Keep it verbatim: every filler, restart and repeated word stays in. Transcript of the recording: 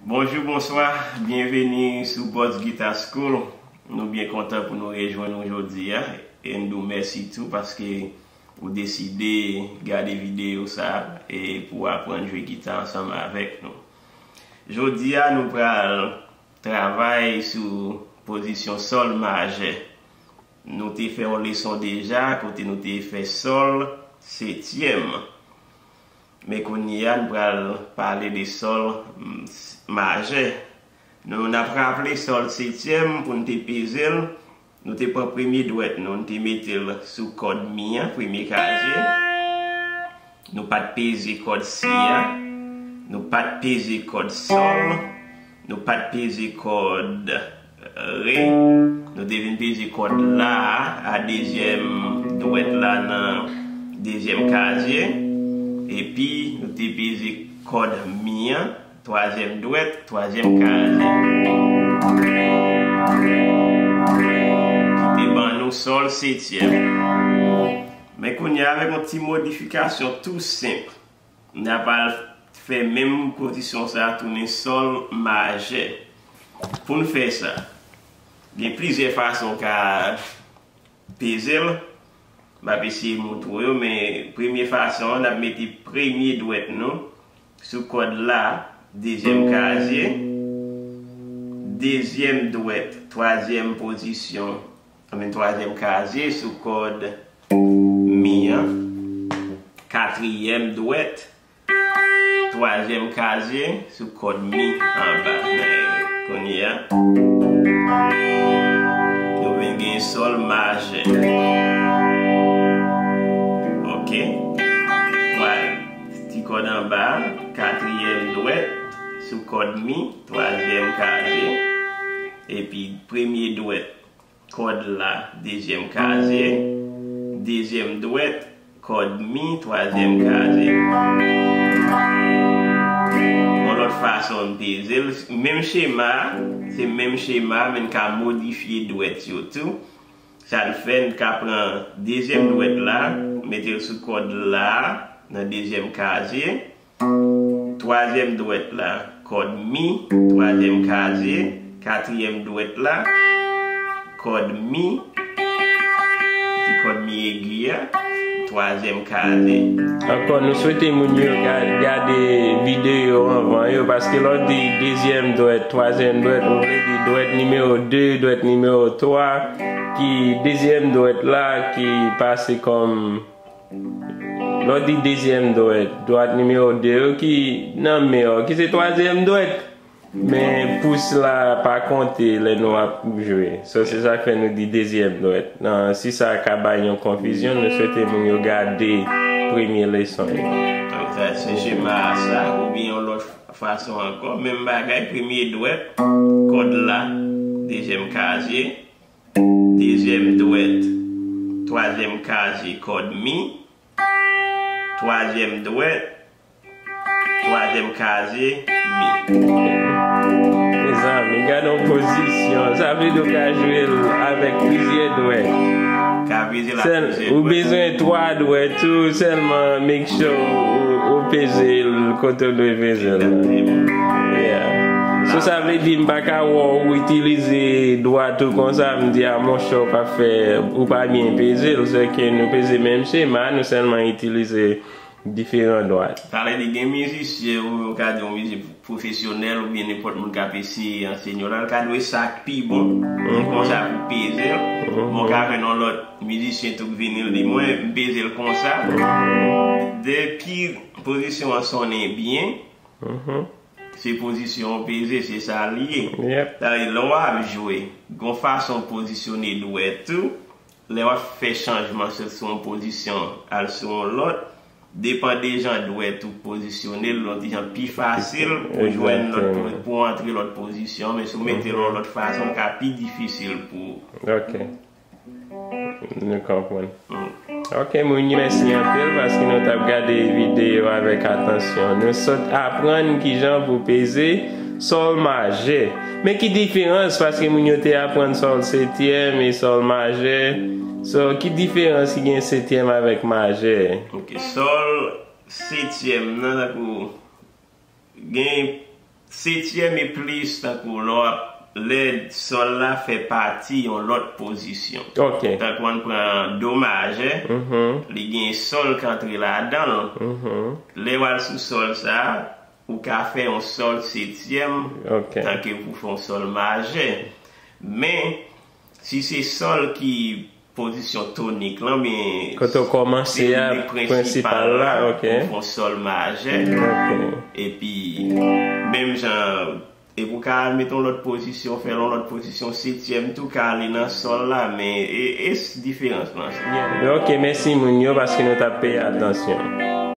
Bonjou, bonswa, byenveni sou Boss Guitar School. Nou byen kontan pou nou rejwenn ou jodi a. E n di w mèsi tou paske ou deside gade videyo sa a e pou w aprann jwe gita ansanm avèk nou. Jodi a, nou pral travay sou pozisyon sòl majè. Nou te fè yon leson deja kote nou te fè sòl setyèm. Men kounye a, nou pral pale de sòl, mm, majè. Nou, n ap raple sòl setyèm pou n te peze l. Nou te pran premye dwèt nou, n te mete l sou kòd mi an, premye kazye. Nou pa t peze kòd si a. Nou pa t peze kòd sòl. Nou pa t peze kòd re. Nou te vin peze kòd la a, a dezyèm dwèt la nan dezyèm kazye. Epi, nou te peze kòd mi an, twazyèm dwèt, twazyèm kazye. Ki te ban nou sòl setyèm. Men kounye a, avèk yon ti modifikasyon tou senp, n ap al fè menm pozisyon sa a tounen sòl majè. Pou n fè sa, gen plizyè fason w ka peze l. M ap eseye montre w yo, men premye fason an, n ap mete premye dwèt nou sou kòd la, dezyèm kazye, dezyèm dwèt, twazyèm pozisyon, anfen, twazyèm kazye sou kòd mi an, katriyèm dwèt, twazyèm kazye sou kòd mi anba. Kounye a, nou vin gen sòl majè. Ok. Twa-, ti kòd anba, katriyèm dwèt sou kòd mi, twazyèm kazye. Epi premye dwèt kòd la, dezyèm kazye, dezyèm dwèt, kòd mi, twazyèm kazye. Yon lòt fason n peze l, menm chema, se menm chema, men n ka modifye dwèt yo tou. Sa n fè, n ka pran dezyèm dwèt la, mete l sou kòd la, nan dezyèm kazye. Twazyèm dwèt la, kòd mi, twazyèm kazye. Katriyèm dwèt la, kòd mi, ti kòd mi egi a, twazyèm kazye. Ankò, nou swete moun yo ga-, gade videyo anvan yo, paske lè w di dezyèm dwèt, twazyèm dwèt, ou vle di dwèt nimewo de, dwèt nimewo twa, ki dezyèm dwèt la, ki pase kòm Lè w di dezyèm dwèt, dwèt nimewo de yo ki nan men w, ki se twazyèm dwèt. Men pous la pa konte lè nou ap jwe. So, se sa k fè nou di dezyèm dwèt. Nan, si sa ka bay yon konfizyon, nou swete moun yo gade premye leson yo. Sa se chema a sa, oubyen yon lòt fason ankò. Menm bagay, premye dwèt, kòd la, dezyèm kazye. Dezyèm dwèt, twazyèm kazye kòd mi, twazyèm dwèt, twazyèm kazye mi. Mezanmi, gade yon pozisyon. Sa vle di w ka jwe l avèk plizyè dwèt. Ka vize la. Sèl, plizyè ou dwèt. Bezwen twa dwèt tou, sèlman make sure ou, ou, ou peze l kote w dwe peze l. Egzakteman. Yeah. So, sa vle di m pa ka wè w itilize dwèt ou konsa, m di, "A, monchè, w pa fè, ou pa byen peze l." Se ke nou peze menm chema, nou sèlman itilize diferan dwèt. Sa vle di, gen mizisyen, ou, ou ka di yon mizisyen pwofesyonèl oubyen nenpòt moun k ap eseye anseye w la, l ka dwe sa k pi bon. Se konsa pou peze l. Bon, ka jwenn yon lòt mizisyen tou k vini, l di, "Mwen, m peze l konsa." Depi pozisyon an sonnen byen, se pozisyon w peze, se sa l ye. Yep. Sa vle di, lè w ap jwe, gon fason w pozisyone dwèt ou, lè w ap fè chanjman sot sou yon pozisyon al sou yon lòt, depann de jan dwèt ou pozisyone l, yon ti jan pi fasil pou jwenn lòt, egzakteman, pou antre lòt pozisyon, men si w mete l yon lòt fason, l ka pi difisil pou ou. Ok. Nou konprann. Mm. Ok, moun yo, mèsi anpil paske nou t ap gade videyo avèk atansyon. Nou sot aprann kijan pou peze sòl majè. Men ki diferans, paske moun yo te aprann sòl setyèm e sòl majè. So, ki diferans ki gen setyèm avèk majè? Ok, sòl setyèm nan, tankou gen Setyèm e plis, tankou lè w ap, lè sòl la fè pati yon lòt pozisyon. Ok. Tankou ann pran do majè, Mhm. li gen sòl k antre ladan l. Mhm. Lè w al sou sòl sa a, ou ka fè yon sòl setyèm Ok. tanke pou fè yon sòl majè. Men, si se sòl ki pozisyon tonik lan, men Kote w kòmanse a, tonik prensipal la, ok. Ou fè yon sòl majè. Ok. Epi, menm jan, epi w ka al met yon lòt pozisyon, fè l yon lòt pozisyon setyèm tou, ka ale nan sòl la, men e, e s diferans lan. Ok, mèsi moun yo paske nou t ap peye atansyon.